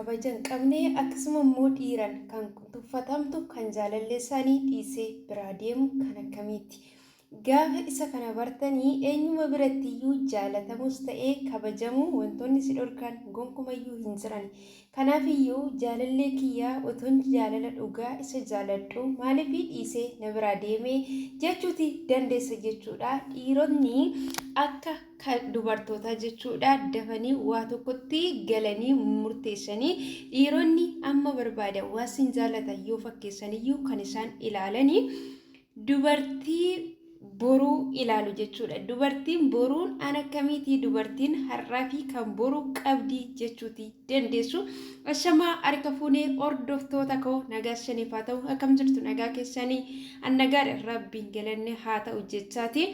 kabaja hin qabne akkasuma immoo dhiiran kan tuffatamtu kan jaalallee isaanii dhiisee biraa deemu kan akkamiiti? Gaafa isa kana bartanii eenyuma birattiyyuu jaalatamus ta'ee kabajamuu wantoonni si dhorkan gonkumayyuu hin jiran. Kanaafiyyuu jaalallee kiyyaa otoon jaalala dhugaa isa jaaladhu maaliif dhiisee na biraa deemee jechuuti dandeessa jechuudha. Dhiironni akka kan dubartootaa jechuudha dafanii waa tokkotti galanii murteessanii dhiironni amma barbaadan waa sin jaalatan yoo fakkeessaniyyuu kan isaan ilaalanii dubartii boruu ilaalu jechuudha. Dubartiin boruun an akkamiitii dubartiin har'aa fi kan boruu qabdi jechuuti dandeessu. Ashamaa harka fuunee hordoftoota koo nagaa isiniif haa ta'u akkam jirtu nagaa keessanii an nagaadha rabbiin galanne haa ta'u jechaati.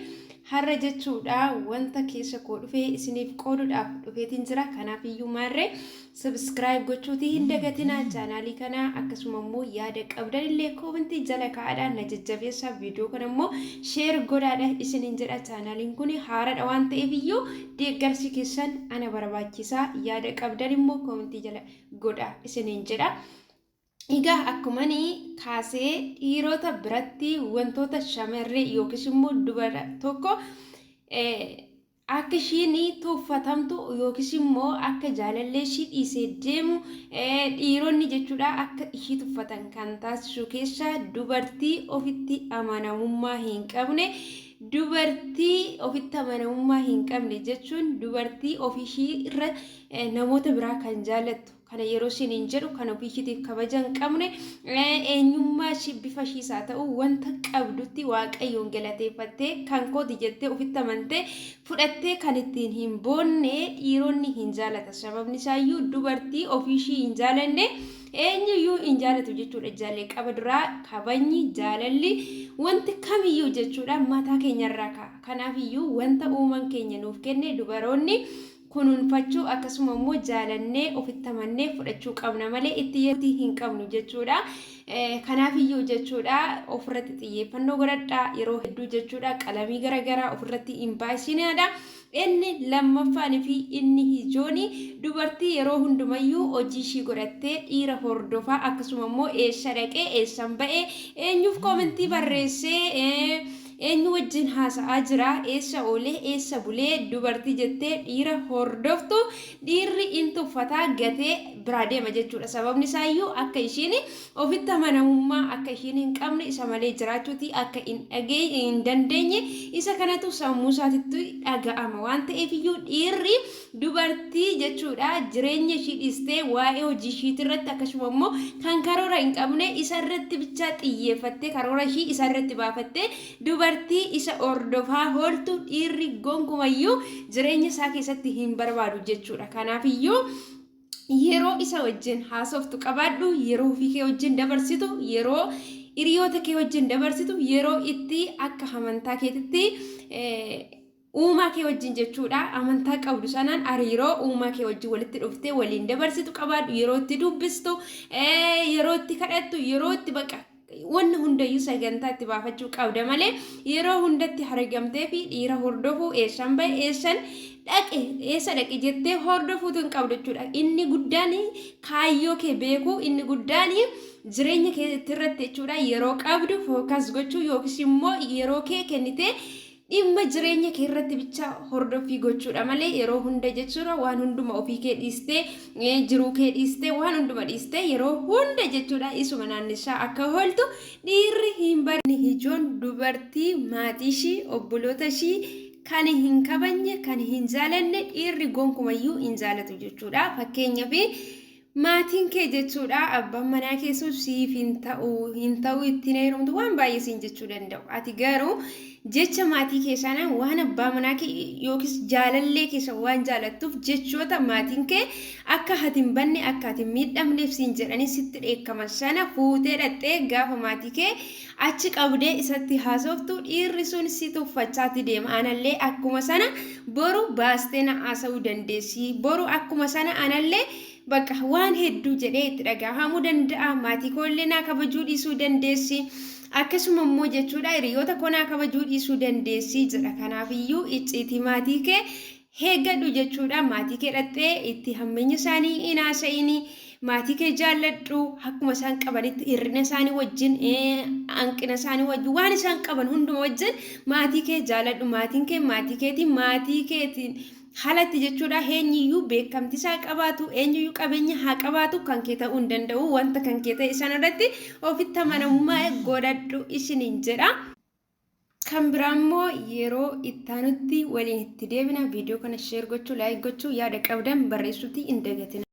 Har'a jechuudha wanta keessa koo dhufee isiniif qooduudhaaf dhufeetiin jira. Kanaaf iyyuu maarree subscribe gochuutii hin dagatinaa chaanaalii kana akkasuma immoo yaada qabdan illee koomentii jala kaa'aadha na jajjabeessaa viidiyoo kana immoo sheer godhaadha isiniin jedha chaanaaliin kun haaraadha waan ta'eef iyyuu deeggarsi keessan ana barbaachisaa yaada qabdan immoo koomentii jala godha isiniin jedha. Egaa akkumani kaasee dhiirota biratti wantoota shamarree yookiis immoo dubara tokko akka ishiin tuffatamtu yookiis immoo akka jaalallee ishii dhiisee deemu dhiironni jechuudha akka ishii tuffatan kan taasisu keessaa dubartii ofitti amanamummaa hin qabne dubartii ofitti amanamummaa hin qabne jechuun dubartii ofishii irra namoota biraa kan jaallattu Kana yeroo isiniin jedhu kan ofii ishiitiif kabaja hin qabne eenyummaa ishii bifa ishiis haa ta'u wanta qabdutti waaqayyoon galateeffattee kan kooti jettee ofitti amantee fudhattee kan ittiin hin boonne dhiironni hin jaalatan. Sababni isaayyuu dubartii ofii ishii hin jaalanne eenyuyyuu hin jaalatu jechuudha. Jalqaba duraa kabajni jaalalli wanti kamiyyuu jechuudha mataa keenyarraa ka'a. Kanaafiyyuu wanta uumaan keenya nuuf kenne dubaroonni kunuunfachuu akkasuma immoo jaalannee ofitti amannee fudhachuu qabna malee itti yeetii hin qabnu jechuudha. Kanaafiyyuu jechuudha ofirratti xiyyeeffannoo godhadhaa yeroo hedduu jechuudha qalamii garaagaraa ofirratti hin baay'isinaadha. Inni lammaffaan fi inni ijoon dubartii yeroo hundumayyuu hojii ishii godhattee dhiira hordofaa akkasuma immoo eessa dhaqee eessan ba'ee eenyuuf koomentii barreessee Eenyu wajjin haasa'aa jira? Eessa oolee? Eessa bulee? Dubartii jettee dhiira hordoftu dhiirri in tuffataa gatee biraa deema jechuudha. Sababni isaayyuu akka ishiin ofitti amanamummaa akka ishiin hin qabne isa malee jiraachuuti akka hin dhagee hin dandeenye isa kanatu sammuu isaatitti dhaga'ama waan ta'eef iyyuu dhiirri Dubartii jechuudha jireenya ishii dhiistee waa'ee hojii ishiiti irratti akkasuma immoo kan karoora hin qabne isa irratti bichaa xiyyeeffattee karoora ishii isa irratti baafattee dubartii isa hordofaa hooltu dhiirri gonkumayyuu jireenya isaa keessatti hin barbaadu jechuudha. Kanaaf iyyuu yeroo isa wajjin haasoftu qabaadhu, yeroo ofii kee wajjin dabarsitu, yeroo hiriyoota kee wajjin dabarsitu, yeroo itti akka amantaa keetitti Uumaa kee wajjin jechuudha. Amantaa qabdu sanaan hariiroo uumaa kee wajjin walitti dhuftee waliin dabarsitu qabaadhu. Yeroo itti dubbistu, yeroo itti kadhattu, yeroo itti baqa wanna hundayyuu sagantaa itti baafachuu qabda malee yeroo hundatti hargamtee fi dhiira hordofuu eessan ba'e eessan dhaqe eessa dhaqe jettee hordofuutu hin qabdu jechuudha. Inni guddaan kaayyoo kee beekuu inni guddaan jireenya kee irratti jechuudha yeroo qabdu fookas gochuu yookiis immoo yeroo kee kennitee Dhimma jireenya kee irratti bicha hordoffii gochuudha malee yeroo hunda jechuudha waan hunduma ofii kee dhiistee jiruu kee dhiistee waan hunduma dhiistee yeroo hunda jechuudha isuma naannishaa akka ooltu dhiirri hin barne ijoon dubartii maatii ishii obboloota ishii kan hin kabajne kan hin jaalanne dhiirri gonkumayyuu hin jaalatu jechuudha fakkeenyaaf Maatiin kee jechuudha abbaan manaa kee sun siif hin ta'u hin ta'u ittiin heerumtu waan baay'ee siin jechuu danda'u. Ati garuu jecha maatii kee sana waan abbaa manaa kee yookiis jaalallee kee sana waan jaalattuuf jechoota maatiin kee akka ati hin banne akka ati hin miidhamneef siin jedhanii sitti dheekkaman sana fuutee dhaqxee gaafa maatii kee achi qabdee isatti haasoftu dhiirri sun si tuffachaati deema. Anallee akkuma sana boru baastee na haasa'uu dandeessi. Boru akkuma sana anallee bakka waan hedduu jedhee itti dhagahamuu danda'a. Maatii koo illee naa kabajuu dhiisuu dandeessi. Akkasuma immoo jechuudha hiriyoota koo naa kabajuu dhiisuu dandeessi jedha. Kanaafiyyuu icciitii maatii kee Eeggadhu jechuudha maatii kee dhaqxee itti hammeenya isaanii hin haasa'ini. Maatii kee jaalladhu, akkuma isaan qabanitti, hir'ina isaanii wajjin, hanqina isaanii wajjin, waan isaan qaban hunduma wajjin maatii kee jaalladhu. Maatiin kee maatii keetiin, maatii keetiin halatti jechuudha. Eenyuyyuu beekamtii isaa qabaatu, eenyuyyuu qabeenya haa qabaatu, kan kee ta'uu hin danda'u. Wanta kan kee ta'e sanarratti ofitti amanamummaa godhadhu isiniin jedha. Kan biraa immoo yeroo ittaanutti waliin itti deebina. Viidiyoo kana share gochuu, like gochuu, yaada qabdan barreessuutti hin dagatina.